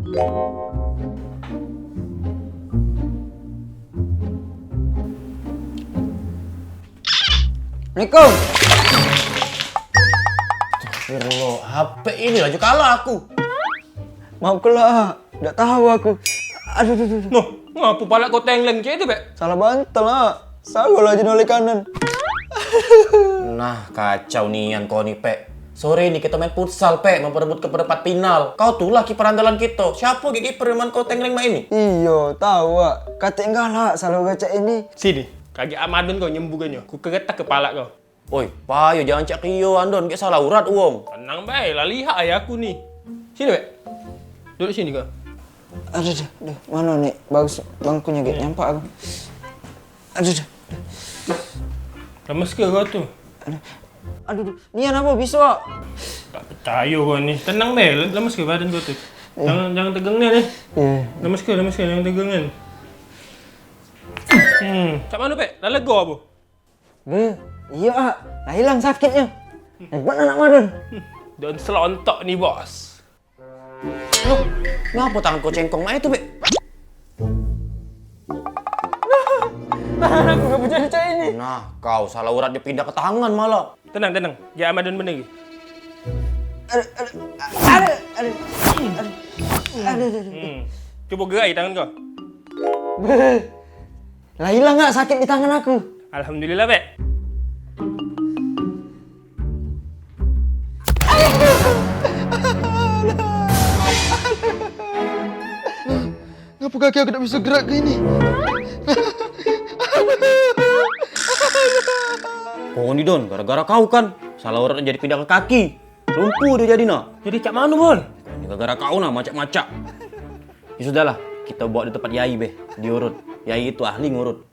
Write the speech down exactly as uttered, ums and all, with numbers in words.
Assalamualaikum. Astagfirullah, H P ini laju kalah aku. Maaf kelak, dak tahu aku. Aduh, aduh, aduh, aduh. Noh, ngapo palak kau tengleng cak itu, Bek? Salah bantal, ah. Salah laju noleh kanan. Nah, kacau nian kau ni, Pek. Sore ni kita main futsal, Pek, memperebutkan perempat final. Kau tulah kiper andalan kita. Siapa lagi kiper yang kau tengleng mak ini? Iyo, tahu, Wak. Katik galak salah gacak ini. Sini, kagek Amadon kau nyembuhkannya. Ku keretak kepala kau. Oi, payo jangan cak kio, Andon. Gek salah urat, wong. Tenang bae, lah lihat aja aku ni. Sini, Bek. Duduk sini kau. Aduh, aduh, aduh. Mana ni? Bagus bangkunya, gek nyampak aku. Aduh, aduh. Lemes ke kau tu? Aduh. Aduh, aduh. Nian apa bisu, Wak? Tak percaya kau ni. Tenang bae, lemes ke badan kau tu? Jangan, jangan tegang ni. Lemes ke, lemes ke, jangan tegang ni. Hmm, cak mana, Pek? Lah lega apa? Beh, iya, Ak. Lah hilang sakitnya. Hebat anak Madon. Don selontok ni, Bos. Loh, ngapa tangan kau cengkong mak itu, Bek? Tangan aku ngapa jadi cak ini? Nah, kau salah urat dia pindah ke tangan malah. Tenang, tenang. Dia Amadon bener lagi. Aduh, aduh, aduh, aduh, aduh, aduh, aduh. Hmm. Coba gerai tangan kau. Beh. Lah hilang gak sakit di tangan aku? Alhamdulillah, Bek. Ngapa kaki aku tak bisa gerak ke ini? Kau ni Don, gara-gara kau kan. Salah orang jadi pindah ke kaki. Lumpuh dia jadi nah. Jadi cak mana, Bol? Ini gara-gara kau nah, macak-macak. Ya sudahlah, kita bawa di tempat Yai beh, diurut. Yai itu ahli ngurut.